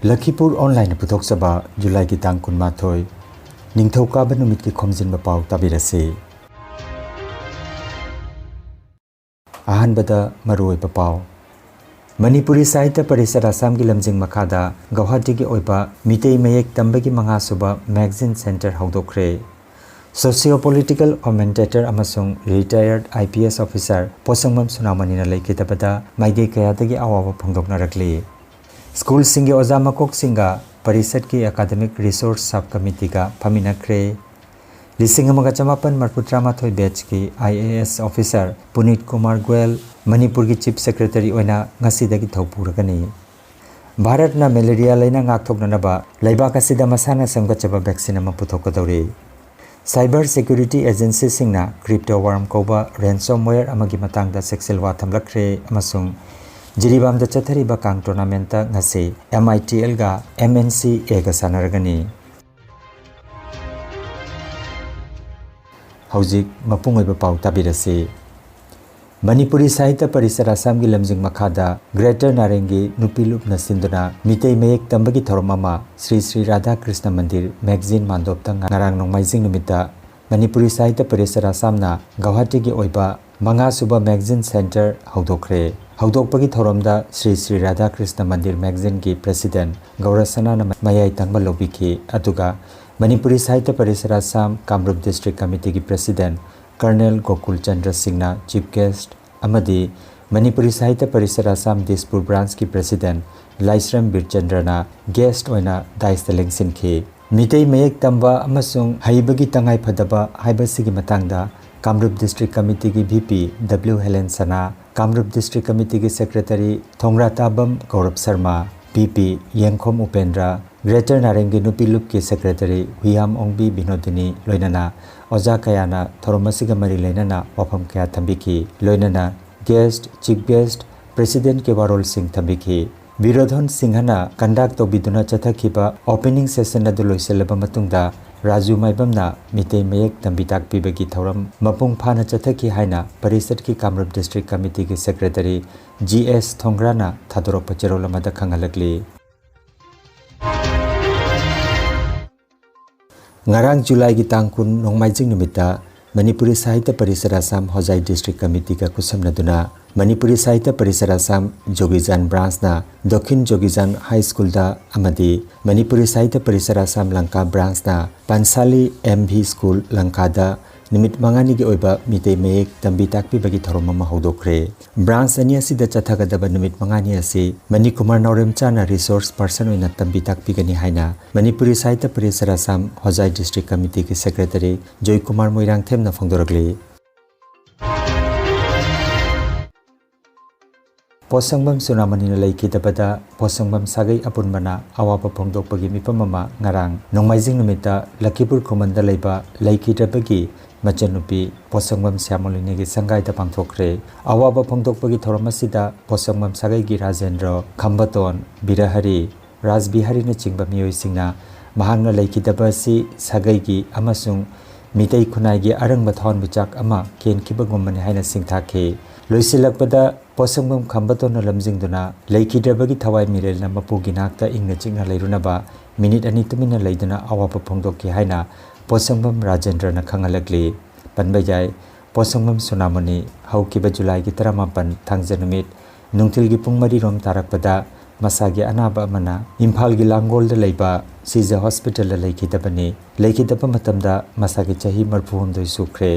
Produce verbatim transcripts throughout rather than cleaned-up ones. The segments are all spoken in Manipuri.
ꯂꯈꯤꯄꯨꯔ ꯑꯣꯟꯂꯥꯏꯟꯅ ꯄꯨꯊꯣꯛꯆꯕ ꯖꯨꯂꯥꯏꯒꯤ ꯇꯥꯡ ꯀꯨꯟꯃꯥꯊꯣꯏ, ꯅꯤꯡꯊꯧꯀꯥꯕ ꯅꯨꯃꯤꯠꯀꯤ ꯈꯣꯝꯖꯤꯟꯕ ꯄꯥꯎ ꯇꯥꯕꯤꯔꯁꯤ꯫ ꯑꯍꯥꯟꯕꯗ ꯃꯔꯨꯑꯣꯏꯕ ꯄꯥꯎ꯫ ꯃꯅꯤꯄꯨꯔꯤ ꯁꯥꯍꯤꯇ꯭ꯌ ꯄꯔꯤꯁꯠ ꯑꯁꯥꯝꯒꯤ ꯂꯝꯖꯤꯡ ꯃꯈꯥꯗ ꯒꯧꯍꯥꯇꯤꯒꯤ ꯑꯣꯏꯕ ꯃꯤꯇꯩ ꯃꯌꯦꯛ ꯇꯝꯕꯒꯤ ꯃꯉꯥꯁꯨꯕ ꯃꯦꯒꯥꯖꯤꯟ ꯁꯦꯟꯇꯔ ꯍꯧꯗꯣꯛꯈ꯭ꯔꯦ꯫ Socio-political commentator ꯑꯃꯁꯨꯡ retired I P S officer ꯄꯣꯠꯁꯪꯕꯝ ꯁꯨꯅꯥꯃꯅꯤꯅ ꯂꯩꯈꯤꯗꯕꯗ ꯃꯥꯏꯀꯩ ꯀꯌꯥꯗꯒꯤ ꯑꯋꯥꯕ ꯐꯣꯡꯗꯣꯛꯅꯔꯛꯂꯤ꯫ ꯁ꯭ꯀꯨꯜꯁꯤꯡꯒꯤ ꯑꯣꯖꯥ ꯃꯀꯣꯛꯁꯤꯡꯒ ꯄꯔꯤꯁꯠꯀꯤ academic resource sub committeeꯒ ꯐꯝꯃꯤꯟꯅꯈ꯭ꯔꯦ꯫ ꯂꯤꯁꯤꯡ ꯑꯃꯒ ꯆꯃꯥꯄꯟ ꯃꯔꯤꯐꯨꯇꯔꯥ ꯃꯥꯊꯣꯏ batchꯀꯤ I A S officer ꯄꯨꯅꯤꯠ Kumar Goyal ꯃꯅꯤꯄꯨꯔꯒꯤ Chief Secretary ꯑꯣꯏꯅ ꯉꯁꯤꯗꯒꯤ ꯊꯧ ꯄꯨꯔꯒꯅꯤ꯫ ꯚꯥꯔꯠꯅ ꯃꯦꯂꯦꯔꯤꯌꯥ ꯂꯩꯅꯥ ꯉꯥꯛꯊꯣꯛꯅꯅꯕ ꯂꯩꯕꯥꯛ ꯑꯁꯤꯗ ꯃꯁꯥꯅ ꯁꯦꯝꯒꯠꯆꯕ vaccine ꯑꯃ ꯄꯨꯊꯣꯛꯀꯗꯧꯔꯤ꯫ Cyber security agencyꯁꯤꯡꯅ crypto worm ꯀꯧꯕ ransomware ꯑꯃꯒꯤ ꯃꯇꯥꯡꯗ ꯆꯦꯛꯁꯤꯜꯋꯥ ꯊꯝꯂꯛꯈ꯭ꯔꯦ ꯑꯃꯁꯨꯡ ꯖꯤꯔꯤꯕꯥꯝꯗ ꯆꯠꯊꯔꯤꯕ ꯀꯥꯡ tournamentꯇ ꯉꯁꯤ M I T Lꯒ M N C Aꯒ ꯁꯥꯟꯅꯔꯒꯅꯤ꯫ ꯍꯧꯖꯤꯛ ꯃꯄꯨꯡ ꯑꯣꯏꯕ ꯄꯥꯎ ꯇꯥꯕꯤꯔꯁꯤ꯫ ꯃꯅꯤꯄꯨꯔꯤ ꯁꯥꯍꯤꯇ꯭ꯌ ꯄꯔꯤꯁꯠ ꯑꯁꯥꯝꯒꯤ ꯂꯝꯖꯤꯡ ꯃꯈꯥꯗ Greater ꯅꯥꯔꯦꯡꯒꯤ ꯅꯨꯄꯤ ꯂꯨꯞꯅ ꯁꯤꯟꯗꯨꯅ ꯃꯤꯇꯩ ꯃꯌꯦꯛ ꯇꯝꯕꯒꯤ ꯊꯧꯔꯝ ꯑꯃ ꯁ꯭ꯔꯤ ꯁ꯭ꯔꯤ ꯔꯥꯙꯥ ꯀ꯭ꯔꯤꯁꯅ ꯃꯟꯗꯤꯔ ꯃꯦꯒꯥꯖꯤꯟ ꯃꯥꯟꯗꯣꯞꯇ ꯉꯔꯥꯡ ꯅꯣꯡꯃꯥꯏꯖꯤꯡ ꯅꯨꯃꯤꯠꯇ ꯃꯅꯤꯄꯨꯔꯤ ꯁꯥꯍꯤꯇ꯭ꯌ ꯄꯔꯤꯁꯠ ꯑꯁꯥꯝꯅ ꯒꯧꯍꯥꯇꯤꯒꯤ ꯑꯣꯏꯕ ꯃꯉꯥꯁꯨꯕ ꯃꯦꯒꯥꯖꯤꯟ ꯁꯦꯟꯇꯔ ꯍꯧꯗꯣꯛꯈ꯭ꯔꯦ꯫ ꯍꯧꯗꯣꯛꯄꯒꯤ ꯊꯧꯔꯝꯗ ꯁ꯭ꯔꯤ ꯁ꯭ꯔꯤ ꯔꯥꯙꯥ ꯀ꯭ꯔꯤꯁꯅ ꯃꯟꯗꯤꯔ ꯃꯦꯒꯥꯖꯤꯟꯒꯤ president ꯒꯧꯔꯁꯅꯥꯅ ꯃꯌꯥꯏ ꯊꯪꯕ ꯂꯧꯕꯤꯈꯤ, ꯑꯗꯨꯒ Manipuri Sahitya Parishat Assam ꯀꯥꯃꯔꯨꯞ district committeeꯒꯤ president Colonel Gokul Chandra ꯁꯤꯡꯅ chief guest ꯑꯃꯗꯤ ꯃꯅꯤꯄꯨꯔꯤ ꯁꯥꯍꯤꯇ꯭ꯌ ꯄꯔꯤꯁꯠ ꯑꯁꯥꯝ ꯗꯤꯁꯄꯨꯔ branchꯀꯤ president ꯂꯥꯏꯁ꯭ꯔꯝ ꯕꯤꯔꯆꯟꯗ꯭ꯔꯅ guest ꯑꯣꯏꯅ daisꯇ ꯂꯦꯡꯁꯤꯟꯈꯤ꯫ ꯃꯤꯇꯩ ꯃꯌꯦꯛ ꯇꯝꯕ ꯑꯃꯁꯨꯡ ꯍꯩꯕꯒꯤ ꯇꯉꯥꯏꯐꯗꯕ ꯍꯥꯏꯕꯁꯤꯒꯤ ꯃꯇꯥꯡꯗ ꯀꯥꯃꯔꯨꯞ district committeeꯒꯤ V P W Helen ꯁꯅꯥ, ꯀꯥꯃꯔꯨꯞ district committeeꯒꯤ secretary ꯊꯣꯡꯒ꯭ꯔꯥꯇꯥꯕꯝ ꯒꯧꯔꯕ Sharma, V P ꯌꯦꯡꯈꯣꯝ ꯎꯄꯦꯟꯗ꯭ꯔ, Greater ꯅꯥꯔꯦꯡꯒꯤ ꯅꯨꯄꯤ ꯂꯨꯞꯀꯤ secretary ꯍꯨꯏꯌꯥꯝ ꯑꯣꯡꯕꯤ ꯕꯤꯅꯣꯗꯤꯅꯤ ꯂꯣꯏꯅꯅ ꯑꯣꯖꯥ ꯀꯌꯥꯅ ꯊꯧꯔꯝ ꯑꯁꯤꯒ ꯃꯔꯤ ꯂꯩꯅꯅ ꯋꯥꯐꯝ ꯀꯌꯥ ꯊꯝꯕꯤꯈꯤ꯫ ꯂꯣꯏꯅꯅ guest, chief guest, presidentꯀꯤ ꯋꯥꯔꯣꯜꯁꯤꯡ ꯊꯝꯕꯤꯈꯤ꯫ ꯕꯤꯔꯣꯙꯟ ꯁꯤꯡꯍꯅ conduct ꯇꯧꯕꯤꯗꯨꯅ ꯆꯠꯊꯈꯤꯕ opening session ꯑꯗꯨ ꯂꯣꯏꯁꯤꯜꯂꯕ ꯃꯇꯨꯡꯗ ꯔꯥꯖꯨ ꯃꯥꯏꯕꯝꯅ ꯃꯤꯇꯩ ꯃꯌꯦꯛ ꯇꯝꯕꯤ ꯇꯥꯛꯄꯤꯕꯒꯤ ꯊꯧꯔꯝ ꯃꯄꯨꯡ ꯐꯥꯅ ꯆꯠꯊꯈꯤ ꯍꯥꯏꯅ ꯄꯔꯤꯁꯠꯀꯤ ꯀꯥꯃꯔꯨꯞ district committeeꯒꯤ secretary G S ꯊꯣꯡꯒ꯭ꯔꯥꯅ ꯊꯥꯗꯣꯔꯛꯄ ꯆꯦꯔꯣꯜ ꯑꯃꯗ ꯈꯪꯍꯜꯂꯛꯂꯤ꯫ ꯉꯔꯥꯡ ꯖꯨꯂꯥꯏꯒꯤ ꯇꯥꯡ ꯀꯨꯟ ꯅꯣꯡꯃꯥꯏꯖꯤꯡ ꯅꯨꯃꯤꯠꯇ ꯃꯅꯤꯄꯨꯔꯤ ꯁꯥꯍꯤꯇ꯭ꯌ ꯄꯔꯤꯁꯠ ꯑꯁꯥꯝ ꯍꯣꯖꯥꯏ ꯗꯤꯁꯇ꯭ꯔꯤꯛ ꯀꯃꯤꯇꯤꯒ ꯈꯨꯠꯁꯝꯅꯗꯨꯅ ꯃꯅꯤꯄꯨꯔꯤ ꯁꯥꯍꯤꯇ꯭ꯌ ꯄꯔꯤꯁꯠ ꯑꯁꯥꯝ ꯖꯣꯒꯤꯖꯥꯟ ꯕ꯭ꯔꯥꯟꯁꯅ ꯗꯣꯈꯤꯟ ꯖꯣꯒꯤꯖꯥꯟ ꯍꯥꯏ ꯁ꯭ꯀꯨꯜꯗ ꯑꯃꯗꯤ ꯃꯅꯤꯄꯨꯔꯤ ꯁꯥꯍꯤꯇ꯭ꯌ ꯄꯔꯤꯁꯠ ꯑꯁꯥꯝ ꯂꯪꯀꯥ ꯕ꯭ꯔꯥꯟꯁꯅ ꯄꯟꯁꯥꯂꯤ ꯑꯦꯝ ꯚꯤ ꯁ꯭ꯀꯨꯜ ꯂꯪꯀꯥꯗ ꯅꯨꯃꯤꯠ ꯃꯉꯥꯅꯤꯒꯤ ꯑꯣꯏꯕ ꯃꯤꯇꯩ ꯃꯌꯦꯛ ꯇꯝꯕꯤ ꯇꯥꯛꯄꯤꯕꯒꯤ ꯊꯧꯔꯝ ꯑꯃ ꯍꯧꯗꯣꯛꯈ꯭ꯔꯦ꯫ ꯕ꯭ꯔꯥꯟꯁ ꯑꯅꯤ ꯑꯁꯤꯗ ꯆꯠꯊꯒꯗꯕ ꯅꯨꯃꯤꯠ ꯃꯉꯥꯅꯤ ꯑꯁꯤ ꯃꯅꯤꯀꯨꯃꯥꯔ ꯅꯥꯎꯔꯦꯝꯆꯥꯅ ꯔꯤꯁꯣꯔꯁ ꯄꯔꯁꯟ ꯑꯣꯏꯅ ꯇꯝꯕꯤ ꯇꯥꯛꯄꯤꯒꯅꯤ ꯍꯥꯏꯅ ꯃꯅꯤꯄꯨꯔꯤ ꯁꯥꯍꯤꯇ꯭ꯌ ꯄꯔꯤꯁꯠ ꯑꯁꯥꯝ ꯍꯣꯖꯥꯏ ꯗꯤꯁꯇ꯭ꯔꯤꯛ ꯀꯃꯤꯇꯤꯒꯤ ꯁꯦꯀ꯭ꯔꯦꯇꯔꯤ ꯖꯣꯏꯀꯨꯃꯥꯔ ꯃꯣꯏꯔꯥꯡꯊꯦꯝꯅ ꯐꯣꯡꯗꯣꯔꯛꯂꯤ꯫ ꯄꯣꯠꯁꯪꯕꯝ ꯁꯨꯅꯥꯃꯅꯤꯅ ꯂꯩꯈꯤꯗꯕꯗ ꯄꯣꯠꯁꯪꯕꯝ ꯁꯥꯒꯩ ꯑꯄꯨꯟꯕꯅ ꯑꯋꯥꯕ ꯐꯣꯡꯗꯣꯛꯄꯒꯤ ꯃꯤꯐꯝ ꯑꯃ ꯉꯔꯥꯡ ꯅꯣꯡꯃꯥꯏꯖꯤꯡ ꯅꯨꯃꯤꯠꯇ ꯂꯈꯤꯄꯨꯔ ꯈꯨꯃꯟꯗ ꯂꯩꯕ ꯂꯩꯈꯤꯗ꯭ꯔꯕꯒꯤ ꯃꯆꯟꯅꯨꯄꯤ ꯄꯣꯠꯁꯪꯕꯝ ꯁ꯭ꯌꯥꯃꯣꯂꯤꯅꯤꯒꯤ ꯁꯪꯒꯥꯏꯗ ꯄꯥꯡꯊꯣꯛꯈ꯭ꯔꯦ꯫ ꯑꯋꯥꯕ ꯐꯣꯡꯗꯣꯛꯄꯒꯤ ꯊꯧꯔꯝ ꯑꯁꯤꯗ ꯄꯣꯠꯁꯪꯕꯝ ꯁꯥꯒꯩꯒꯤ ꯔꯥꯖꯦꯟꯗ꯭ꯔ, ꯈꯝꯕꯇꯣꯟ, ꯕꯤꯔꯍꯔꯤ, ꯔꯥꯖꯕꯤꯍꯥꯔꯤꯅꯆꯤꯡꯕ ꯃꯤꯑꯣꯏꯁꯤꯡꯅ ꯃꯍꯥꯛꯅ ꯂꯩꯈꯤꯗꯕ ꯑꯁꯤ ꯁꯥꯒꯩꯒꯤ ꯑꯃꯁꯨꯡ ꯃꯤꯇꯩ ꯈꯨꯟꯅꯥꯏꯒꯤ ꯑꯔꯪꯕ ꯊꯋꯥꯟꯃꯤꯆꯥꯛ ꯑꯃ ꯀꯦꯟꯈꯤꯕꯒꯨꯝꯕꯅꯤ ꯍꯥꯏꯅ ꯁꯤꯡꯊꯥꯈꯤ꯫ ꯂꯣꯏꯁꯤꯜꯂꯛꯄꯗ ꯄꯣꯠꯁꯪꯕꯝ ꯈꯝꯕꯇꯣꯟꯅ ꯂꯝꯖꯤꯡꯗꯨꯅ ꯂꯩꯈꯤꯗ꯭ꯔꯕꯒꯤ ꯊꯋꯥꯏ ꯃꯤꯔꯦꯜꯅ ꯃꯄꯨꯒꯤ ꯅꯥꯛꯇ ꯏꯪꯅ ꯆꯤꯛꯅ ꯂꯩꯔꯨꯅꯕ ꯃꯤꯅꯤꯠ ꯑꯅꯤ ꯇꯨꯃꯤꯟꯅ ꯂꯩꯗꯨꯅ ꯑꯋꯥꯕ ꯐꯣꯡꯗꯣꯛꯈꯤ ꯍꯥꯏꯅ ꯄꯣꯠꯁꯪꯕꯝ ꯔꯥꯖꯦꯟꯗ꯭ꯔꯅ ꯈꯪꯍꯜꯂꯛꯂꯤ꯫ ꯄꯟꯕ ꯌꯥꯏ, ꯄꯣꯠꯁꯪꯕꯝ ꯁꯨꯅꯥꯃꯣꯅꯤ ꯍꯧꯈꯤꯕ ꯖꯨꯂꯥꯏꯒꯤ ꯇꯔꯥꯃꯥꯄꯟ ꯊꯥꯡꯖ ꯅꯨꯃꯤꯠ ꯅꯨꯡꯊꯤꯜꯒꯤ ꯄꯨꯡ ꯃꯔꯤ ꯔꯣꯝ ꯇꯥꯔꯛꯄꯗ ꯃꯁꯥꯒꯤ ꯑꯅꯥꯕ ꯑꯃꯅ ꯏꯝꯐꯥꯜꯒꯤ ꯂꯥꯡꯒꯣꯜꯗ ꯂꯩꯕ ꯁꯤꯖ ꯍꯣꯁꯄꯤꯇꯥꯜꯗ ꯂꯩꯈꯤꯗꯕꯅꯤ꯫ ꯂꯩꯈꯤꯗꯕ ꯃꯇꯝꯗ ꯃꯁꯥꯒꯤ ꯆꯍꯤ ꯃꯔꯤꯐꯨꯍꯨꯝꯗꯣꯏ ꯁꯨꯈ꯭ꯔꯦ꯫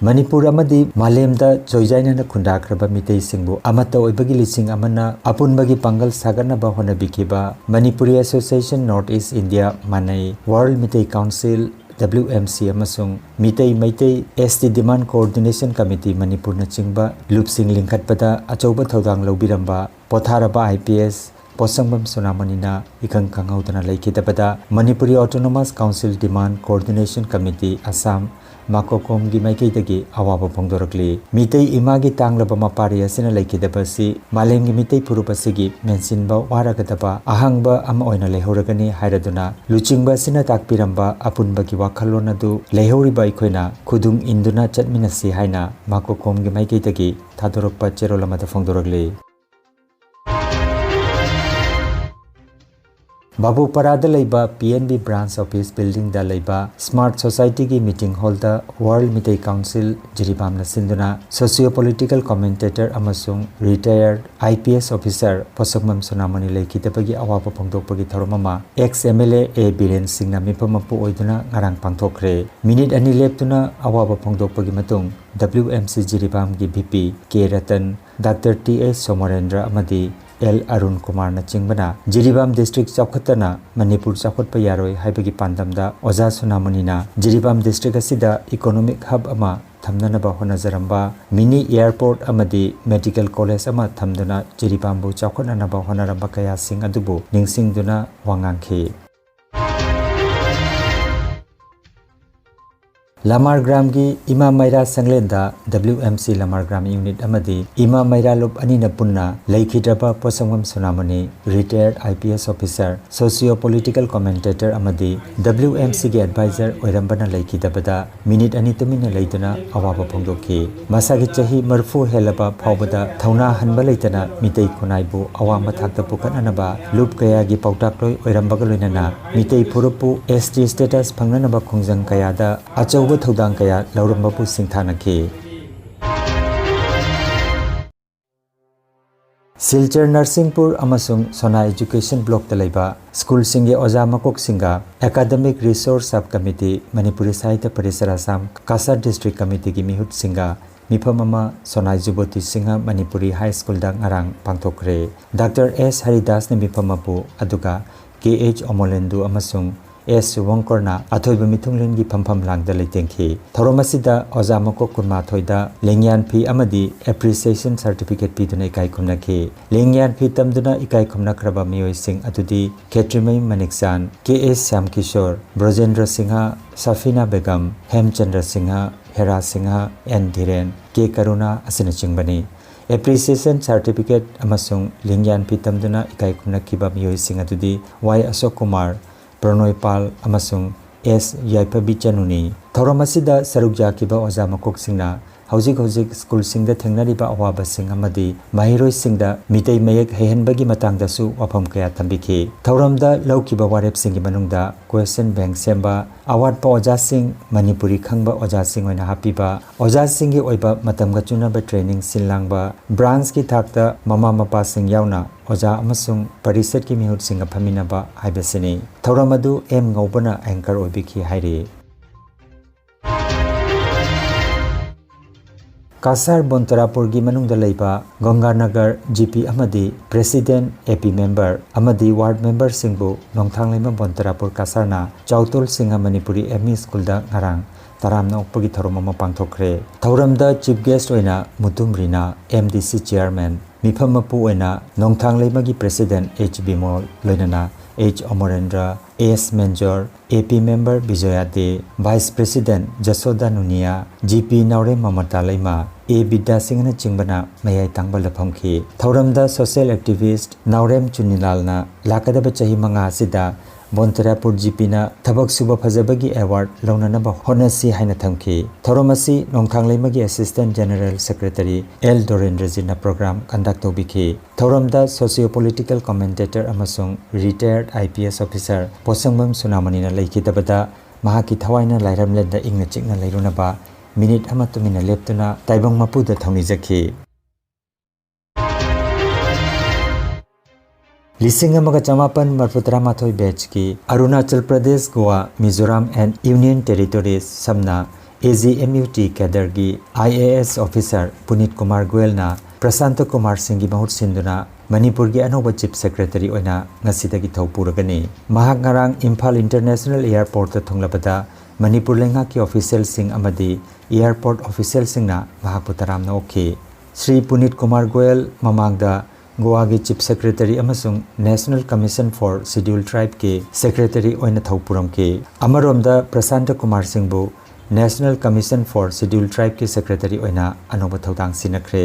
ꯃꯅꯤꯄꯨꯔ ꯑꯃꯗꯤ ꯃꯥꯂꯦꯝꯗ ꯆꯣꯏꯖꯥꯏꯅꯅ ꯈꯨꯟꯗꯥꯈ꯭ꯔꯕ ꯃꯤꯇꯩꯁꯤꯡꯕꯨ ꯑꯃꯠꯇ ꯑꯣꯏꯕꯒꯤ ꯂꯤꯁꯤꯡ ꯑꯃꯅ ꯑꯄꯨꯟꯕꯒꯤ ꯄꯥꯡꯒꯜ ꯁꯥꯒꯠꯅꯕ ꯍꯣꯠꯅꯕꯤꯈꯤꯕ Manipuri association north east India, ꯃꯥꯅꯩ ꯋꯥꯔꯜ Meetei council, W M C, ꯑꯃꯁꯨꯡ Meetei Meitei S T demand coordination committee ꯃꯅꯤꯄꯨꯔꯅꯆꯤꯡꯕ ꯂꯨꯞꯁꯤꯡ ꯂꯤꯡꯈꯠꯄꯗ ꯑꯆꯧꯕ ꯊꯧꯗꯥꯡ ꯂꯧꯕꯤꯔꯝꯕ ꯄꯣꯊꯥꯔꯕ ꯑꯥꯏ ꯄꯤ ꯑꯦꯁ ꯄꯣꯠꯁꯪꯕꯝ ꯁꯨꯅꯥꯃꯅꯤꯅ ꯏꯈꯪ ꯈꯪꯍꯧꯗꯅ ꯂꯩꯈꯤꯗꯕꯗ ꯃꯅꯤꯄꯨꯔꯤ ꯑꯣꯇꯣꯅꯣꯃꯁ ꯀꯥꯎꯟꯁꯤꯜ ꯗꯤꯃꯥꯟ ꯀꯣꯑꯣꯔꯗꯤꯅꯦꯁꯟ ꯀꯃꯤꯇꯤ ꯑꯁꯥꯝ, ꯃꯥꯀꯣꯀꯣꯝꯒꯤ ꯃꯥꯏꯀꯩꯗꯒꯤ ꯑꯋꯥꯕ ꯐꯣꯡꯗꯣꯔꯛꯂꯤ꯫ ꯃꯤꯇꯩ ꯏꯃꯥꯒꯤ ꯇꯥꯡꯂꯕ ꯃꯄꯥꯔꯤ ꯑꯁꯤꯅ ꯂꯩꯈꯤꯗꯕ ꯑꯁꯤ ꯃꯥꯂꯦꯝꯒꯤ ꯃꯤꯇꯩ ꯐꯨꯔꯨꯞ ꯑꯁꯤꯒꯤ ꯃꯦꯟꯁꯤꯟꯕ ꯋꯥꯔꯒꯗꯕ ꯑꯍꯥꯡꯕ ꯑꯃ ꯑꯣꯏꯅ ꯂꯩꯍꯧꯔꯒꯅꯤ ꯍꯥꯏꯔꯗꯨꯅ ꯂꯨꯆꯤꯡꯕ ꯑꯁꯤꯅ ꯇꯥꯛꯄꯤꯔꯝꯕ ꯑꯄꯨꯟꯕꯒꯤ ꯋꯥꯈꯜꯂꯣꯟ ꯑꯗꯨ ꯂꯩꯍꯧꯔꯤꯕ ꯑꯩꯈꯣꯏꯅ ꯈꯨꯗꯨꯡ ꯏꯟꯗꯨꯅ ꯆꯠꯃꯤꯟꯅꯁꯤ ꯍꯥꯏꯅ ꯃꯥꯀꯣꯀꯣꯝꯒꯤ ꯃꯥꯏꯀꯩꯗꯒꯤ ꯊꯥꯗꯣꯔꯛꯄ ꯆꯦꯔꯣꯜ ꯑꯃꯗ ꯐꯣꯡꯗꯣꯔꯛꯂꯤ꯫ ꯕꯥꯕꯨꯄꯥꯔꯥꯗ ꯂꯩꯕ P N B branch office buildingꯗ ꯂꯩꯕ Smart Societyꯒꯤ meeting hallꯗ World Meitei Council ꯖꯤꯔꯤꯕꯥꯝꯅ ꯁꯤꯟꯗꯨꯅ socio political commentator ꯑꯃꯁꯨꯡ retired I P S officer ꯄꯣꯠꯁꯪꯕꯝ ꯁꯣꯅꯥꯃꯣꯅꯤ ꯂꯩꯈꯤꯗꯕꯒꯤ ꯑꯋꯥꯕ ꯐꯣꯡꯗꯣꯛꯄꯒꯤ ꯊꯧꯔꯝ ꯑꯃ ex M L A ꯑꯦ ꯕꯤꯔꯦꯟ ꯁꯤꯡꯅ ꯃꯤꯐꯝ ꯃꯄꯨ ꯑꯣꯏꯗꯨꯅ ꯉꯔꯥꯡ ꯄꯥꯡꯊꯣꯛꯈ꯭ꯔꯦ꯫ ꯃꯤꯅꯤꯠ ꯑꯅꯤ ꯂꯦꯞꯇꯨꯅ ꯑꯋꯥꯕ ꯐꯣꯡꯗꯣꯛꯄꯒꯤ ꯃꯇꯨꯡ W M C ꯖꯤꯔꯤꯕꯥꯝꯒꯤ V P ꯀꯦ ꯔꯇꯟ, ꯗꯥꯛꯇꯔ ꯇꯤ ꯑꯦꯁ ꯁꯣꯃꯣꯔꯦꯟꯗ꯭ꯔ ꯑꯃꯗꯤ ꯑꯦꯜ ꯑꯔꯨꯟ ꯀꯨꯃꯥꯔꯅ ꯆꯤꯡꯕꯅ ꯖꯤꯔꯤꯕꯥꯝ district ꯆꯥꯎꯈꯠꯇꯅ ꯃꯅꯤꯄꯨꯔ ꯆꯥꯎꯈꯠꯄ ꯌꯥꯔꯣꯏ ꯍꯥꯏꯕꯒꯤ ꯄꯥꯟꯗꯝꯗ ꯑꯣꯖꯥ ꯁꯣꯅꯥꯃꯣꯅꯤꯅ ꯖꯤꯔꯤꯕꯥꯝ district ꯑꯁꯤꯗ economic hub ꯑꯃ ꯊꯝꯅꯅꯕ ꯍꯣꯠꯅꯖꯔꯝꯕ, mini airport ꯑꯃꯗꯤ medical college ꯑꯃ ꯊꯝꯗꯨꯅ ꯖꯤꯔꯤꯕꯥꯝꯕꯨ ꯆꯥꯎꯈꯠꯅꯅꯕ ꯍꯣꯠꯅꯔꯝꯕ ꯀꯌꯥꯁꯤꯡ ꯑꯗꯨꯕꯨ ꯅꯤꯡꯁꯤꯡꯗꯨꯅ ꯋꯥ ꯉꯥꯡꯈꯤ꯫ ꯂꯃꯥꯔꯒ꯭ꯔꯥꯝꯒꯤ ꯏꯃꯥ ꯃꯩꯔꯥ ꯁꯪꯂꯦꯟꯗ W M C ꯂꯃꯥꯔꯒ꯭ꯔꯥꯝ unit ꯑꯃꯗꯤ ꯏꯃꯥ ꯃꯩꯔꯥ ꯂꯨꯞ ꯑꯅꯤꯅ ꯄꯨꯟꯅ ꯂꯩꯈꯤꯗ꯭ꯔꯕ ꯄꯣꯠꯁꯪꯕꯝ ꯁꯣꯅꯥꯃꯣꯅꯤ, retired I P S officer, socio political commentator ꯑꯃꯗꯤ W M Cꯒꯤ advisor ꯑꯣꯏꯔꯝꯕꯅ ꯂꯩꯈꯤꯗꯕꯗ ꯃꯤꯅꯤꯠ ꯑꯅꯤ ꯇꯨꯃꯤꯟꯅ ꯂꯩꯗꯨꯅ ꯑꯋꯥꯕ ꯐꯣꯡꯗꯣꯛꯈꯤ꯫ ꯃꯁꯥꯒꯤ ꯆꯍꯤ ꯃꯔꯤꯐꯨ ꯍꯦꯜꯂꯕ ꯐꯥꯎꯕꯗ ꯊꯧꯅꯥ ꯍꯟꯕ ꯂꯩꯇꯅ ꯃꯤꯇꯩ ꯈꯨꯟꯅꯥꯏꯕꯨ ꯑꯋꯥꯡꯕ ꯊꯥꯛꯇ ꯄꯨꯈꯠꯅꯅꯕ ꯂꯨꯞ ꯀꯌꯥꯒꯤ ꯄꯥꯎꯇꯥꯛꯂꯣꯏ ꯑꯣꯏꯔꯝꯕꯒ ꯂꯣꯏꯅꯅ ꯃꯤꯇꯩ ꯐꯨꯔꯨꯞꯄꯨ S T status ꯐꯪꯅꯅꯕ ꯈꯣꯡꯖꯪ ꯀꯌꯥꯗ ꯑꯆꯧꯕ ꯊꯧꯗꯥꯡ ꯀꯌꯥ ꯂꯧꯔꯝꯕꯕꯨ ꯁꯤꯡꯊꯥꯅꯈꯤ꯫ ꯁꯤꯜꯆꯔ, ꯅꯔꯁꯤꯡꯄꯨꯔ ꯑꯃꯁꯨꯡ ꯁꯣꯅꯥ education blockꯇ ꯂꯩꯕ ꯁ꯭ꯀꯨꯜꯁꯤꯡꯒꯤ ꯑꯣꯖꯥ ꯃꯀꯣꯛꯁꯤꯡꯒ Academic Resource Sub Committee, Manipuri ꯁꯥꯍꯤꯇ꯭ꯌ ꯄꯔꯤꯁꯔ ꯑꯁꯥꯝ, ꯀꯁꯥꯔ district committeeꯒꯤ ꯃꯤꯍꯨꯠꯁꯤꯡꯒ ꯃꯤꯐꯝ ꯑꯃ ꯁꯣꯅꯥꯏ ꯖꯨꯕꯣꯇꯤ ꯁꯤꯡꯍ ꯃꯅꯤꯄꯨꯔꯤ ꯍꯥꯏ ꯁ꯭ꯀꯨꯜꯗ ꯉꯔꯥꯡ ꯄꯥꯡꯊꯣꯛꯈ꯭ꯔꯦ꯫ ꯗꯥꯛꯇꯔ ꯑꯦꯁ ꯍꯔꯤꯗꯥꯁꯅ ꯃꯤꯐꯝ ꯃꯄꯨ, ꯑꯗꯨꯒ ꯀꯦ ꯑꯩꯆ ꯑꯣꯃꯣꯂꯦꯟꯗꯨ ꯑꯃꯁꯨꯡ ꯑꯦꯁ ꯁꯨꯚꯪꯀꯔꯅ ꯑꯊꯣꯏꯕ ꯃꯤꯊꯨꯡꯂꯦꯟꯒꯤ ꯐꯝꯐꯝ ꯂꯥꯡꯗ ꯂꯩꯇꯦꯡꯈꯤ꯫ ꯊꯧꯔꯝ ꯑꯁꯤꯗ ꯑꯣꯖꯥ ꯃꯀꯣꯛ ꯀꯨꯟꯃꯥꯊꯣꯏꯗ ꯂꯦꯡꯌꯥꯟ ꯐꯤ ꯑꯃꯗꯤ appreciation certificate ꯄꯤꯗꯨꯅ ꯏꯀꯥꯏ ꯈꯨꯝꯅꯈꯤ꯫ ꯂꯦꯡꯌꯥꯟ ꯐꯤ ꯇꯝꯗꯨꯅ ꯏꯀꯥꯏ ꯈꯨꯝꯅꯈ꯭ꯔꯕ ꯃꯤꯑꯣꯏꯁꯤꯡ ꯑꯗꯨꯗꯤ ꯈꯦꯇ꯭ꯔꯤꯃꯌꯨꯝ ꯃꯅꯤꯛꯆꯥꯟ, ꯀꯦ ꯑꯦꯁ ꯁ꯭ꯌꯥꯝꯀꯤꯁꯣꯔ, ꯕ꯭ꯔꯣꯖꯦꯟꯗ꯭ꯔ ꯁꯤꯡꯍ, ꯁꯥꯐꯤꯅꯥ ꯕꯦꯒꯝ, ꯍꯦꯝꯆꯟꯗ꯭ꯔ ꯁꯤꯡꯍ, ꯍꯦꯔꯥ ꯁꯤꯡꯍ, ꯑꯦꯟ ꯙꯤꯔꯦꯟ, ꯀꯦ ꯀꯔꯨꯅꯥ ꯑꯁꯤꯅꯆꯤꯡꯕꯅꯤ꯫ Appreciation certificate ꯑꯃꯁꯨꯡ ꯂꯦꯡꯌꯥꯟ ꯐꯤ ꯇꯝꯗꯨꯅ ꯏꯀꯥꯏ ꯈꯨꯝꯅꯈꯤꯕ ꯃꯤꯑꯣꯏꯁꯤꯡ ꯑꯗꯨꯗꯤ ꯋꯥꯏ ꯑꯁꯣꯛ ꯀꯨꯃꯥꯔ, ꯄ꯭ꯔꯅꯣꯏ ꯄꯥꯜ ꯑꯃꯁꯨꯡ ꯑꯦꯁ ꯌꯥꯏꯐꯕꯤꯆꯅꯨꯅꯤ꯫ ꯊꯧꯔꯝ ꯑꯁꯤꯗ ꯁꯔꯨꯛ ꯌꯥꯈꯤꯕ ꯑꯣꯖꯥ ꯃꯀꯣꯛꯁꯤꯡꯅ ꯍꯧꯖꯤꯛ ꯍꯧꯖꯤꯛ ꯁ꯭ꯀꯨꯜꯁꯤꯡꯗ ꯊꯦꯡꯅꯔꯤꯕ ꯑꯋꯥꯕꯁꯤꯡ ꯑꯃꯗꯤ ꯃꯍꯩꯔꯣꯏꯁꯤꯡꯗ ꯃꯤꯇꯩ ꯃꯌꯦꯛ ꯍꯩꯍꯟꯕꯒꯤ ꯃꯇꯥꯡꯗꯁꯨ ꯋꯥꯐꯝ ꯀꯌꯥ ꯊꯝꯕꯤꯈꯤ꯫ ꯊꯧꯔꯝꯗ ꯂꯧꯈꯤꯕ ꯋꯥꯔꯦꯞꯁꯤꯡꯒꯤ ꯃꯅꯨꯡꯗ question bank ꯁꯦꯝꯕ, ꯑꯋꯥꯠꯄ ꯑꯣꯖꯥꯁꯤꯡ ꯃꯅꯤꯄꯨꯔꯤ ꯈꯪꯕ ꯑꯣꯖꯥꯁꯤꯡ ꯑꯣꯏꯅ ꯍꯥꯞꯄꯤꯕ, ꯑꯣꯖꯥꯁꯤꯡꯒꯤ ꯑꯣꯏꯕ ꯃꯇꯝꯒ ꯆꯨꯅꯕ training ꯁꯤꯟ ꯂꯥꯡꯕ, branch ꯀꯤ ꯊꯥꯛꯇ ꯃꯃꯥ ꯃꯄꯥꯁꯤꯡ ꯌꯥꯎꯅ ꯑꯣꯖꯥ ꯑꯃꯁꯨꯡ ꯄꯔꯤꯁꯠꯀꯤ ꯃꯤꯍꯨꯠꯁꯤꯡꯒ ꯐꯝꯃꯤꯟꯅꯕ ꯍꯥꯏꯕꯁꯤꯅꯤ꯫ ꯊꯧꯔꯝ ꯑꯗꯨ ꯑꯦꯝ ꯉꯧꯕꯅ anchor ꯑꯣꯏꯕꯤꯈꯤ ꯍꯥꯏꯔꯤ꯫ ꯀꯁꯥꯔ ꯕꯣꯟꯇꯔꯥꯄꯨꯔꯒꯤ ꯃꯅꯨꯡꯗ ꯂꯩꯕ ꯒꯪꯒꯥꯅꯒꯔ ꯖꯤꯄꯤ ꯑꯃꯗꯤ president, AP member ꯑꯃꯗꯤ ward member ꯁꯤꯡꯕꯨ ꯅꯣꯡꯊꯥꯡꯂꯩꯃ ꯕꯣꯟꯇꯔꯥꯄꯨꯔ ꯀꯁꯥꯔꯅ ꯆꯥꯎꯇꯣꯜ ꯁꯤꯡꯍ ꯃꯅꯤꯄꯨꯔꯤ ꯑꯦꯝ ꯏ ꯁ꯭ꯀꯨꯜꯗ ꯉꯔꯥꯡ ꯇꯔꯥꯝꯅ ꯑꯣꯛꯄꯒꯤ ꯊꯧꯔꯝ ꯑꯃ ꯄꯥꯡꯊꯣꯛꯈ꯭ꯔꯦ꯫ ꯊꯧꯔꯝꯗ chief guest ꯑꯣꯏꯅ ꯃꯨꯇꯨꯝ ꯔꯤꯅꯥ, ꯑꯦꯝ ꯗꯤ ꯁꯤ chairman, ꯃꯤꯐꯝ ꯃꯄꯨ ꯑꯣꯏꯅ ꯅꯣꯡꯊꯥꯡꯂꯩꯃꯒꯤ president ꯑꯩꯆ ꯕꯤꯃꯣꯜ, ꯂꯣꯏꯅꯅ ꯑꯩꯆ ꯑꯃꯔꯦꯟꯗ꯭ꯔ, ꯑꯦꯁ ꯃꯦꯟꯖꯣꯔ, AP member ꯕꯤꯖꯣꯌꯥ ꯗꯦ, vice president ꯖꯁꯣꯗꯥ ꯅꯨꯅꯤꯌꯥ, ꯖꯤꯄꯤ ꯅꯥꯎꯔꯦꯝ ꯃꯃꯇꯥ ꯂꯩꯃ, ꯑꯦ ꯕꯤꯗ꯭ꯌꯥꯁꯤꯡꯍꯅꯆꯤꯡꯕꯅ ꯃꯌꯥꯏ ꯇꯥꯡꯕ ꯂꯧꯐꯝꯈꯤ꯫ ꯊꯧꯔꯝꯗ social activist ꯅꯥꯎꯔꯦꯝ ꯆꯨꯅꯤꯂꯥꯜꯅ ꯂꯥꯛꯀꯗꯕ ꯆꯍꯤ ꯃꯉꯥ ꯑꯁꯤꯗ ꯕꯣꯟꯇꯔꯥꯄꯨꯔ ꯖꯤꯄꯤꯅ ꯊꯕꯛ ꯁꯨꯕ ꯐꯖꯕꯒꯤ award ꯂꯧꯅꯅꯕ ꯍꯣꯠꯅꯁꯤ ꯍꯥꯏꯅ ꯊꯝꯈꯤ꯫ ꯊꯧꯔꯝ ꯑꯁꯤ ꯅꯣꯡꯊꯥꯡꯂꯩꯃꯒꯤ assistant general secretary ꯑꯦꯜ ꯗꯣꯔꯦꯟꯗ꯭ꯔꯖꯤꯠꯅ program conduct ꯇꯧꯕꯤꯈꯤ꯫ ꯊꯧꯔꯝꯗ socio political commentator ꯑꯃꯁꯨꯡ retired IPS officer ꯄꯣꯠꯁꯪꯕꯝ ꯁꯨꯅꯥꯃꯅꯤꯅ ꯂꯩꯈꯤꯗꯕꯗ ꯃꯍꯥꯛꯀꯤ ꯊꯋꯥꯏꯅ ꯂꯥꯏꯔꯝꯂꯦꯟꯗ ꯏꯪꯅ ꯆꯤꯛꯅ ꯂꯩꯔꯨꯅꯕ minute ꯑꯃ ꯇꯨꯃꯤꯟꯅ ꯂꯦꯞꯇꯨꯅ ꯇꯥꯏꯕꯪ ꯃꯄꯨꯗ ꯊꯧꯅꯤꯖꯈꯤ꯫ ꯂꯤꯁꯤꯡ ꯑꯃꯒ ꯆꯃꯥꯄꯟ ꯃꯔꯐꯨ ꯇꯔꯥꯃꯥꯊꯣꯏ batch ꯀꯤ Arunachal Pradesh, Goa, Mizoram and Union Territories ꯁꯝꯅ AGMUT cadre ꯒꯤ IAS officer ꯄꯨꯅꯤꯠ ꯀꯨꯃꯥꯔ ꯒꯣꯌꯜꯅ ꯄ꯭ꯔꯁꯥꯟꯇ ꯀꯨꯃꯥꯔ ꯁꯤꯡꯒꯤ ꯃꯍꯨꯠ ꯁꯤꯟꯗꯨꯅ ꯃꯅꯤꯄꯨꯔꯒꯤ ꯑꯅꯧꯕ chief secretary ꯑꯣꯏꯅ ꯉꯁꯤꯗꯒꯤ ꯊꯧ ꯄꯨꯔꯒꯅꯤ꯫ ꯃꯍꯥꯛ ꯉꯔꯥꯡ ꯏꯝꯐꯥꯜ International Airport ꯇ ꯊꯨꯡꯂꯕꯗ ꯃꯅꯤꯄꯨꯔ ꯂꯩꯉꯥꯛꯀꯤ official ꯁꯤꯡ ꯑꯃꯗꯤ airport official ꯁꯤꯡꯅ ꯃꯍꯥꯛꯄꯨ ꯇꯔꯥꯝꯅ ꯑꯣꯛꯈꯤ꯫ ꯁ꯭ꯔꯤ ꯄꯨꯅꯤꯠ ꯀꯨꯃꯥꯔ ꯒꯣꯌꯜ ꯃꯃꯥꯡꯗ ꯒꯣꯋꯥꯒꯤ chief secretary ꯑꯃꯁꯨꯡ National Commission for Scheduled Tribe ꯀꯤ secretary ꯑꯣꯏꯅ ꯊꯧ ꯄꯨꯔꯝꯈꯤ꯫ ꯑꯃꯔꯣꯝꯗ Prasanta Kumar ꯁꯤꯡꯕꯨ National Commission for Scheduled Tribe ꯀꯤ secretary ꯑꯣꯏꯅ ꯑꯅꯧꯕ ꯊꯧꯗꯥꯡ ꯁꯤꯟꯅꯈ꯭ꯔꯦ꯫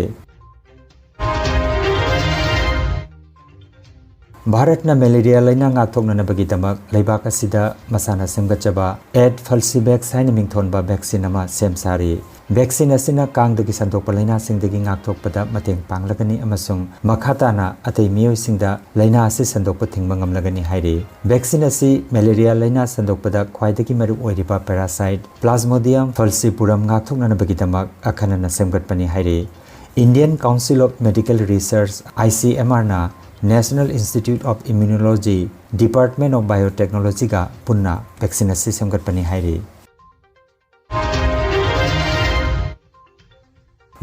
ꯚꯥꯔꯠꯅ ꯃꯦꯂꯦꯔꯤꯌꯥ ꯂꯩꯅꯥ ꯉꯥꯛꯊꯣꯛꯅꯅꯕꯒꯤꯗꯃꯛ ꯂꯩꯕꯥꯛ ꯑꯁꯤꯗ ꯃꯁꯥꯅ ꯁꯦꯝꯒꯠꯆꯕ ꯑꯦꯠ ꯐꯜꯁꯤꯚꯦꯛꯁ ꯍꯥꯏꯅ ꯃꯤꯡꯊꯣꯟꯕ ꯚꯦꯛꯁꯤꯟ ꯑꯃ ꯁꯦꯝ ꯁꯥꯔꯤ꯫ ꯚꯦꯛꯁꯤꯟ ꯑꯁꯤꯅ ꯀꯥꯡꯗꯒꯤ ꯁꯟꯗꯣꯛꯄ ꯂꯥꯏꯅꯥꯁꯤꯡꯗꯒꯤ ꯉꯥꯛꯊꯣꯛꯄꯗ ꯃꯇꯦꯡ ꯄꯥꯡꯂꯒꯅꯤ ꯑꯃꯁꯨꯡ ꯃꯈꯥ ꯇꯥꯅ ꯑꯇꯩ ꯃꯤꯑꯣꯏꯁꯤꯡꯗ ꯂꯥꯏꯅꯥ ꯑꯁꯤ ꯁꯟꯗꯣꯛꯄ ꯊꯤꯡꯕ ꯉꯝꯂꯒꯅꯤ ꯍꯥꯏꯔꯤ꯫ ꯚꯦꯛꯁꯤꯟ ꯑꯁꯤ ꯃꯦꯂꯦꯔꯤꯌꯥ ꯂꯥꯏꯅꯥ ꯁꯟꯗꯣꯛꯄꯗ ꯈ꯭ꯋꯥꯏꯗꯒꯤ ꯃꯔꯨ ꯑꯣꯏꯔꯤꯕ ꯄꯦꯔꯥꯁꯥꯏꯠ ꯄ꯭ꯂꯥꯖꯃꯣꯗꯤꯌꯝ ꯐꯜꯁꯤꯄꯨꯔꯝ ꯉꯥꯛꯊꯣꯛꯅꯅꯕꯒꯤꯗꯃꯛ ꯑꯈꯟꯅꯅ ꯁꯦꯝꯒꯠꯄꯅꯤ ꯍꯥꯏꯔꯤ꯫ Indian Council of Medical Research, I C M R, ꯅ National Institute of Immunology, Department of Biotechnology ꯒ ꯄꯨꯟꯅ ꯚꯦꯛꯁꯤꯟ ꯑꯁꯤ ꯁꯦꯝꯒꯠꯄꯅꯤ ꯍꯥꯏꯔꯤ꯫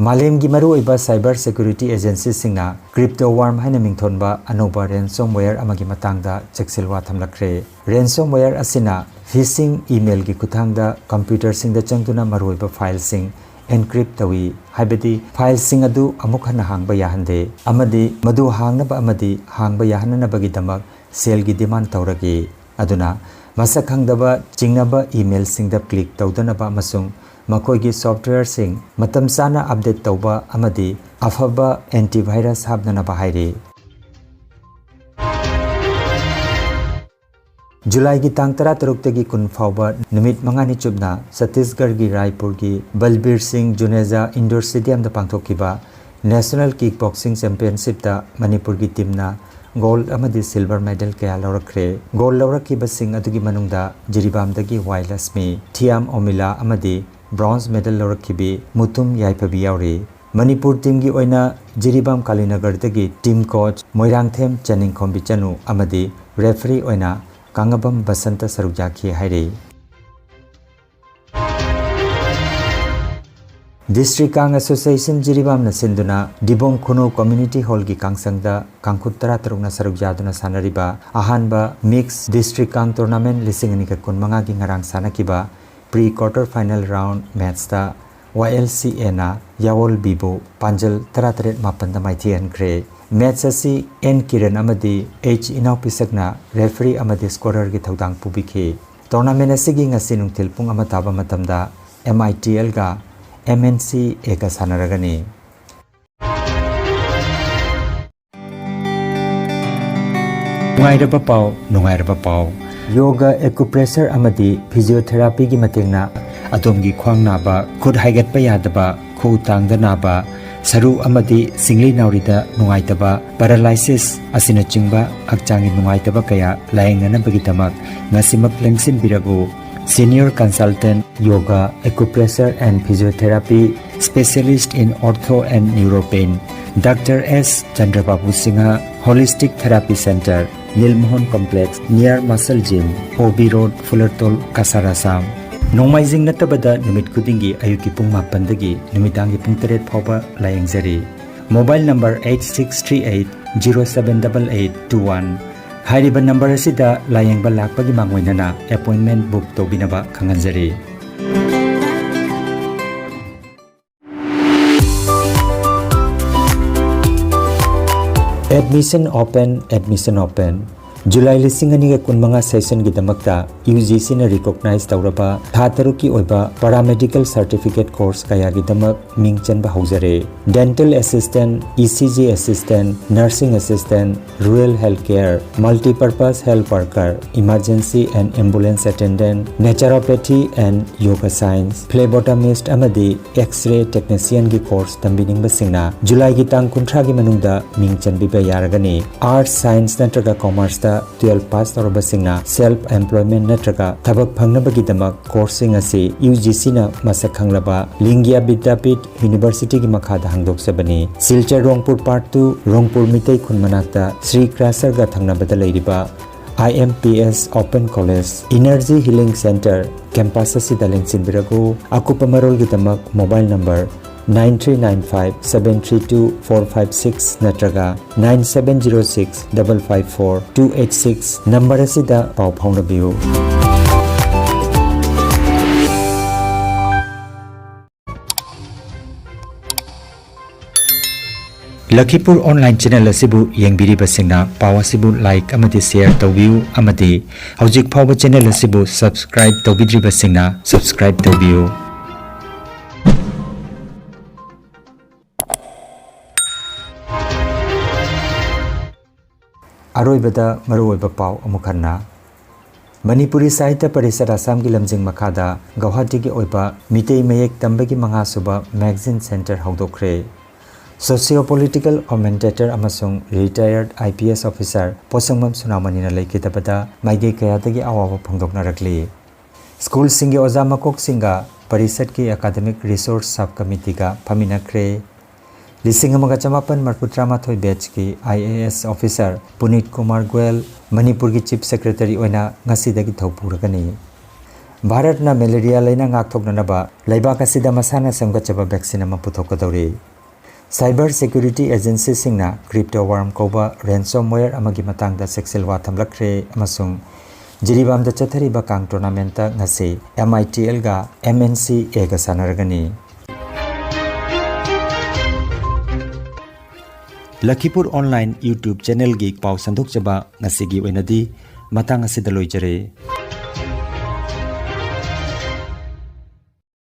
ꯃꯥꯂꯦꯝꯒꯤ ꯃꯔꯨꯑꯣꯏꯕ cyber security agency ꯁꯤꯡꯅ crypto worm ꯍꯥꯏꯅ ꯃꯤꯡꯊꯣꯟꯕ ꯑꯅꯧꯕ ransomware ꯑꯃꯒꯤ ꯃꯇꯥꯡꯗ ꯆꯦꯛꯁꯤꯜꯋꯥ ꯊꯝꯂꯛꯈ꯭ꯔꯦ꯫ Ransomware ꯑꯁꯤꯅ phishing email ꯒꯤ ꯈꯨꯠꯊꯥꯡꯗ computer ꯁꯤꯡꯗ ꯆꯪꯗꯨꯅ ꯃꯔꯨꯑꯣꯏꯕ file ꯁꯤꯡ encrypt ꯇꯧꯏ, ꯍꯥꯏꯕꯗꯤ file ꯁꯤꯡ ꯑꯗꯨ ꯑꯃꯨꯛ ꯍꯟꯅ ꯍꯥꯡꯕ ꯌꯥꯍꯟꯗꯦ, ꯑꯃꯗꯤ ꯃꯗꯨ ꯍꯥꯡꯅꯕ ꯑꯃꯗꯤ ꯍꯥꯡꯕ ꯌꯥꯍꯟꯅꯅꯕꯒꯤꯗꯃꯛ ꯁꯦꯜꯒꯤ demand ꯇꯧꯔꯛꯏ꯫ ꯑꯗꯨꯅ ꯃꯁꯛ ꯈꯪꯗꯕ ꯆꯤꯡꯅꯕ email ꯁꯤꯡꯗ click ꯇꯧꯗꯅꯕ ꯑꯃꯁꯨꯡ ꯃꯈꯣꯏꯒꯤ software ꯁꯤꯡ ꯃꯇꯝ ꯆꯥꯅ update ꯇꯧꯕ ꯑꯃꯗꯤ ꯑꯐꯕ antivirus ꯍꯥꯞꯅꯅꯕ ꯍꯥꯏꯔꯤ꯫ ꯖꯨꯂꯥꯏꯒꯤ ꯇꯥꯡ ꯇꯔꯥꯇꯔꯨꯛꯇꯒꯤ ꯀꯨꯟ ꯐꯥꯎꯕ ꯅꯨꯃꯤꯠ ꯃꯉꯥꯅꯤ ꯆꯨꯞꯅ ꯆꯇꯤꯁꯒꯔꯒꯤ ꯔꯥꯏꯄꯨꯔꯒꯤ ꯕꯜꯕꯤꯔ ꯁꯤꯡ ꯖꯨꯅꯦꯖꯥ indoor stadium ꯗ ꯄꯥꯡꯊꯣꯛꯈꯤꯕ National Kick Boxing Championship ꯇ ꯃꯅꯤꯄꯨꯔꯒꯤ team ꯅ gold ꯑꯃꯗꯤ silver medal ꯀꯌꯥ ꯂꯧꯔꯛꯈ꯭ꯔꯦ꯫ Gold ꯂꯧꯔꯛꯈꯤꯕꯁꯤꯡ ꯑꯗꯨꯒꯤ ꯃꯅꯨꯡꯗ ꯖꯤꯔꯤꯕꯥꯝꯗꯒꯤ ꯋꯥꯏ ꯂꯛꯁꯃꯤ, ꯊꯤꯌꯥꯝ ꯑꯣꯃꯤꯂꯥ ꯑꯃꯗꯤ bronze medal ꯂꯧꯔꯛꯈꯤꯕꯤ ꯃꯨꯇꯨꯝ ꯌꯥꯏꯐꯕꯤ ꯌꯥꯎꯔꯤ꯫ ꯃꯅꯤꯄꯨꯔ team ꯒꯤ ꯑꯣꯏꯅ ꯖꯤꯔꯤꯕꯥꯝ ꯀꯥꯂꯤꯅꯒꯔꯗꯒꯤ team coach ꯃꯣꯏꯔꯥꯡꯊꯦꯝ ꯆꯅꯤꯡꯈꯣꯝꯕꯤ ꯆꯅꯨ ꯑꯃꯗꯤ referee ꯑꯣꯏꯅ ꯀꯥꯡꯉꯕꯝ ꯕꯁꯟꯇ ꯁꯔꯨꯛ ꯌꯥꯈꯤ ꯍꯥꯏꯔꯤ꯫ District Kang Association ꯖꯤꯔꯤꯕꯥꯝꯅ ꯁꯤꯟꯗꯨꯅ ꯗꯤꯕꯣꯡ ꯈꯨꯅꯨ Community Hall ꯒꯤ ꯀꯥꯡꯁꯪꯗ ꯀꯥꯡꯈꯨꯠ ꯇꯔꯥꯇꯔꯨꯛꯅ ꯁꯔꯨꯛ ꯌꯥꯗꯨꯅ ꯁꯥꯟꯅꯔꯤꯕ ꯑꯍꯥꯟꯕ Mix District Kang Tournament ꯂꯤꯁꯤꯡ ꯑꯅꯤꯒ ꯀꯨꯟꯃꯉꯥꯒꯤ ꯉꯔꯥꯡ ꯁꯥꯟꯅꯈꯤꯕ pre quarter final round match ꯇ Y L C A ꯅ ꯌꯥꯋꯣꯜ ꯕꯤꯕꯨ ꯄꯥꯟꯖꯜ ꯇꯔꯥꯇꯔꯦꯠ ꯃꯥꯄꯟꯗ ꯃꯥꯏꯊꯤꯍꯟꯈ꯭ꯔꯦ꯫ Match ꯑꯁꯤ ꯑꯦꯟ ꯀꯤꯔꯟ ꯑꯃꯗꯤ ꯑꯩꯆ ꯏꯅꯥꯎꯄꯤꯁꯛꯅ referee ꯑꯃꯗꯤ scorer ꯒꯤ ꯊꯧꯗꯥꯡ ꯄꯨꯕꯤꯈꯤ꯫ Tournament ꯑꯁꯤꯒꯤ ꯉꯁꯤ ꯅꯨꯡꯊꯤꯜ ꯄꯨꯡ ꯑꯃ ꯇꯥꯕ ꯃꯇꯝꯗ M I T L ꯒ M N C A ꯒ ꯁꯥꯟꯅꯔꯒꯅꯤ꯫ ꯅꯨꯡꯉꯥꯏꯔꯕ ꯄꯥꯎ, ꯅꯨꯡꯉꯥꯏꯔꯕ ꯄꯥꯎ꯫ ꯌꯣꯒ, ꯑꯦꯀꯨꯄ꯭ꯔꯦꯁꯔ ꯑꯃꯗꯤ ꯐꯤꯖꯤꯑꯣꯊꯦꯔꯥꯄꯤꯒꯤ ꯃꯇꯦꯡꯅ ꯑꯗꯣꯝꯒꯤ ꯈ꯭ꯋꯥꯡ ꯅꯥꯕ, ꯈꯨꯠ ꯍꯥꯏꯒꯠꯄ ꯌꯥꯗꯕ, ꯈꯨꯎ ꯇꯥꯡꯗ ꯅꯥꯕ, ꯁꯔꯨ ꯑꯃꯗꯤ ꯁꯤꯡꯂꯤ ꯅꯥꯎꯔꯤꯗ ꯅꯨꯡꯉꯥꯏꯇꯕ, ꯄꯦꯔꯥꯂꯥꯏꯁꯤꯁ ꯑꯁꯤꯅꯆꯤꯡꯕ ꯍꯛꯆꯥꯡꯒꯤ ꯅꯨꯡꯉꯥꯏꯇꯕ ꯀꯌꯥ ꯂꯥꯌꯦꯡꯅꯅꯕꯒꯤꯗꯃꯛ ꯉꯁꯤꯃꯛ ꯂꯦꯡꯁꯤꯟꯕꯤꯔꯛꯎ꯫ Senior Consultant, Yoga, Acupressure and Physiotherapy, Specialist in Ortho and Neuropain, Doctor S Chandrababu Singha, Holistic Therapy Center, Nilmohan Complex, near Muscle Gym, O B Road, Fulartol, Cachar, Assam꯫ ꯅꯣꯡꯃꯥꯏꯖꯤꯡ ꯅꯠꯇꯕꯗ ꯅꯨꯃꯤꯠ ꯈꯨꯗꯤꯡꯒꯤ ꯑꯌꯨꯛꯀꯤ ꯄꯨꯡ ꯃꯥꯄꯟꯗꯒꯤ ꯅꯨꯃꯤꯗꯥꯡꯒꯤ ꯄꯨꯡ ꯇꯔꯦꯠ ꯐꯥꯎꯕ ꯂꯥꯌꯦꯡꯖꯔꯤ꯫ Mobile number eight six three eight zero seven double eight two one꯫ ꯍꯥꯏꯔꯤꯕ ꯅꯝꯕꯔ ꯑꯁꯤꯗ ꯂꯥꯌꯦꯡꯕ ꯂꯥꯛꯄꯒꯤ ꯃꯥꯡꯑꯣꯏꯅꯅ ꯑꯦꯄꯣꯏꯟꯃꯦꯟ ꯕꯨꯛ ꯇꯧꯕꯤꯅꯕ ꯈꯪꯍꯟꯖꯔꯤ꯫ Admission open, admission open꯫ July ꯂꯤꯁꯤꯡ ꯑꯅꯤꯒ ꯀꯨꯟꯃꯉꯥ ꯁꯦꯁꯟꯒꯤꯗꯃꯛꯇ ꯌꯨ ꯖꯤ ꯁꯤꯅ ꯔꯤꯀꯣꯒꯅꯥꯏꯖ ꯇꯧꯔꯕ ꯊꯥ ꯇꯔꯨꯛꯀꯤ ꯑꯣꯏꯕ ꯄꯦꯔꯥꯃꯦꯗꯤꯀꯦꯜ ꯁꯥꯔꯇꯤꯐꯤꯀꯦꯠ ꯀꯣꯔꯁ ꯀꯌꯥꯒꯤꯗꯃꯛ ꯃꯤꯡ ꯆꯟꯕ ꯍꯧꯖꯔꯦ꯫ Dental Assistant, E C G Assistant, Nursing Assistant, Rural Health Care, Multipurpose Health Worker, Emergency and Ambulance Attendant, Naturopathy and Yoga Science, Phlebotomist ꯑꯃꯗꯤ X-ray Technicianꯒꯤ ꯀꯣꯔꯁ ꯇꯝꯕꯤꯅꯤꯡꯕꯁꯤꯡꯅ ꯖꯨꯂꯥꯏꯒꯤ ꯇꯥꯡ ꯀꯨꯟꯊ꯭ꯔꯥꯒꯤ ꯃꯅꯨꯡꯗ ꯃꯤꯡ ꯆꯟꯕꯤꯕ ꯌꯥꯔꯒꯅꯤ꯫ ꯑꯥꯔꯠꯁ, ꯁꯥꯏꯟꯁ ꯅꯠꯇ꯭ꯔꯒ ꯀꯣꯃꯔꯁꯇ ꯇꯨꯌꯦꯜꯐ ꯄꯥꯁ ꯇꯧꯔꯕꯁꯤꯡꯅ ꯁꯦꯜꯐ ꯑꯦꯝꯄ꯭ꯂꯣꯏꯃꯦꯟ ꯅꯠꯇ꯭ꯔꯒ ꯊꯕꯛ ꯐꯪꯅꯕꯒꯤꯗꯃꯛ ꯀꯣꯔꯁꯁꯤꯡ ꯑꯁꯤ ꯌꯨ ꯖꯤ ꯁꯤꯅ ꯃꯁꯛ ꯈꯪꯂꯕ ꯂꯤꯡꯒ꯭ꯌꯥ ꯕꯤꯗ꯭ꯌꯥꯄꯤꯊ ꯌꯨꯅꯤꯚꯔꯁꯤꯇꯤꯒꯤ ꯃꯈꯥꯗ ꯍꯥꯡꯗꯣꯛꯆꯕꯅꯤ꯫ ꯁꯤꯜꯆꯔ ꯔꯣꯡꯄꯨꯔ ꯄꯥꯔꯠ ꯇꯨ, ꯔꯣꯡꯄꯨꯔ ꯃꯤꯇꯩ ꯈꯨꯟ ꯃꯅꯥꯛꯇ ꯁ꯭ꯔꯤ ꯀ꯭ꯔꯥꯁꯔꯒ ꯊꯪꯅꯕꯗ ꯂꯩꯔꯤꯕ I M P S Open College, Energy Healing Center campus ꯑꯁꯤꯗ ꯂꯦꯡꯁꯤꯟꯕꯤꯔꯛꯎ꯫ ꯑꯀꯨꯞꯄ ꯃꯔꯣꯜꯒꯤꯗꯃꯛ mobile number nine three nine five seven three two four five six ꯅꯠꯇ꯭ꯔꯒ nine seven zero six double five four two eight six number ꯑꯁꯤꯗ ꯄꯥꯎ ꯐꯥꯎꯅꯕꯤꯌꯨ꯫ ꯂꯈꯤꯄꯨꯔ online channel ꯑꯁꯤꯕꯨ ꯌꯦꯡꯕꯤꯔꯤꯕꯁꯤꯡꯅ ꯄꯥꯎ ꯑꯁꯤꯕꯨ like ꯑꯃꯗꯤ share ꯇꯧꯕꯤꯌꯨ ꯑꯃꯗꯤ ꯍꯧꯖꯤꯛ ꯐꯥꯎꯕ channel ꯑꯁꯤꯕꯨ subscribe ꯇꯧꯕꯤꯗ꯭ꯔꯤꯕꯁꯤꯡꯅ subscribe ꯇꯧꯕꯤꯌꯨ꯫ ꯑꯔꯣꯏꯕꯗ ꯃꯔꯨꯑꯣꯏꯕ ꯄꯥꯎ ꯑꯃꯨꯛ ꯍꯟꯅ꯫ ꯃꯅꯤꯄꯨꯔꯤ ꯁꯥꯍꯤꯇ꯭ꯌ ꯄꯔꯤꯁꯠ ꯑꯁꯥꯝꯒꯤ ꯂꯝꯖꯤꯡ ꯃꯈꯥꯗ ꯒꯧꯍꯥꯇꯤꯒꯤ ꯑꯣꯏꯕ ꯃꯤꯇꯩ ꯃꯌꯦꯛ ꯇꯝꯕꯒꯤ ꯃꯉꯥꯁꯨꯕ ꯃꯦꯒꯥꯖꯤꯟ ꯁꯦꯟꯇꯔ ꯍꯧꯗꯣꯛꯈ꯭ꯔꯦ꯫ Socio-political commentator ꯑꯃꯁꯨꯡ retired I P S officer ꯄꯣꯠꯁꯪꯕꯝ ꯁꯨꯅꯥꯃꯅꯤꯅ ꯂꯩꯈꯤꯗꯕꯗ ꯃꯥꯏꯀꯩ ꯀꯌꯥꯗꯒꯤ ꯑꯋꯥꯕ ꯐꯣꯡꯗꯣꯛꯅꯔꯛꯂꯤ꯫ ꯁ꯭ꯀꯨꯜꯁꯤꯡꯒꯤ ꯑꯣꯖꯥ ꯃꯀꯣꯛꯁꯤꯡꯒ ꯄꯔꯤꯁꯠꯀꯤ academic resource sub committeeꯒ ꯐꯝꯃꯤꯟꯅꯈ꯭ꯔꯦ꯫ ꯂꯤꯁꯤꯡ ꯑꯃꯒ ꯆꯃꯥꯄꯟ ꯃꯔꯤꯐꯨꯇꯔꯥꯃꯥꯊꯣꯏ batchꯀꯤ I A S officer ꯄꯨꯅꯤꯠ Kumar Goyal ꯃꯅꯤꯄꯨꯔꯒꯤ Chief Secretary ꯑꯣꯏꯅ ꯉꯁꯤꯗꯒꯤ ꯊꯧ ꯄꯨꯔꯒꯅꯤ꯫ ꯚꯥꯔꯠꯅ ꯃꯦꯂꯦꯔꯤꯌꯥ ꯂꯩꯅꯥ ꯉꯥꯛꯊꯣꯛꯅꯅꯕ ꯂꯩꯕꯥꯛ ꯑꯁꯤꯗ ꯃꯁꯥꯅ ꯁꯦꯝꯒꯠꯆꯕ vaccine ꯑꯃ ꯄꯨꯊꯣꯛꯀꯗꯧꯔꯤ꯫ Cyber security agencyꯁꯤꯡꯅ crypto worm ꯀꯧꯕ ransomware ꯑꯃꯒꯤ ꯃꯇꯥꯡꯗ ꯆꯦꯛꯁꯤꯜꯋꯥ ꯊꯝꯂꯛꯈ꯭ꯔꯦ ꯑꯃꯁꯨꯡ ꯖꯤꯔꯤꯕꯥꯝꯗ ꯆꯠꯊꯔꯤꯕ ꯀꯥꯡ tournamentꯇ ꯉꯁꯤ M I T Lꯒ M N C Aꯒ ꯁꯥꯟꯅꯔꯒꯅꯤ꯫ ꯂꯈꯤꯄꯨꯔ online YouTube channelꯒꯤ ꯄꯥꯎ ꯁꯟꯗꯣꯛꯆꯕ ꯉꯁꯤꯒꯤ ꯑꯣꯏꯅꯗꯤ ꯃꯇꯥꯡ ꯑꯁꯤꯗ ꯂꯣꯏꯖꯔꯦ꯫